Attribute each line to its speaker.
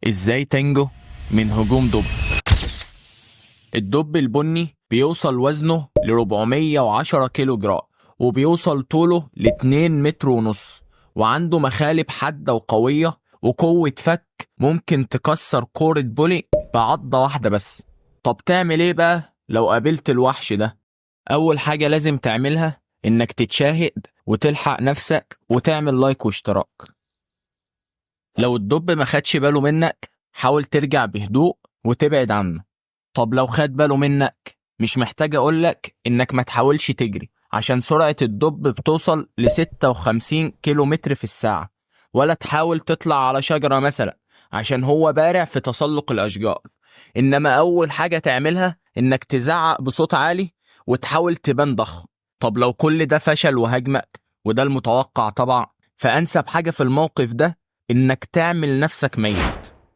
Speaker 1: ازاي تنجو من هجوم دب؟ الدب البني بيوصل وزنه ل 410 كيلو جرام، وبيوصل طوله ل 2 متر ونص، وعنده مخالب حادة وقوية وقوة فك ممكن تكسر كورة بولي بعضة واحدة بس. طب تعمل ايه بقى لو قابلت الوحش ده؟ أول حاجة لازم تعملها إنك تتشاهد وتلحق نفسك وتعمل لايك واشتراك. لو الدب ما خدش باله منك حاول ترجع بهدوء وتبعد عنه. طب لو خد باله منك، مش محتاج أقولك إنك ما تحاولش تجري عشان سرعة الدب بتوصل ل 56 كيلو متر في الساعة، ولا تحاول تطلع على شجرة مثلا عشان هو بارع في تسلق الأشجار. إنما أول حاجة تعملها إنك تزعق بصوت عالي وتحاول تبان ضخم. طب لو كل ده فشل وهاجمك، وده المتوقع طبعا، فأنسب حاجة في الموقف ده إنك تعمل نفسك ميت.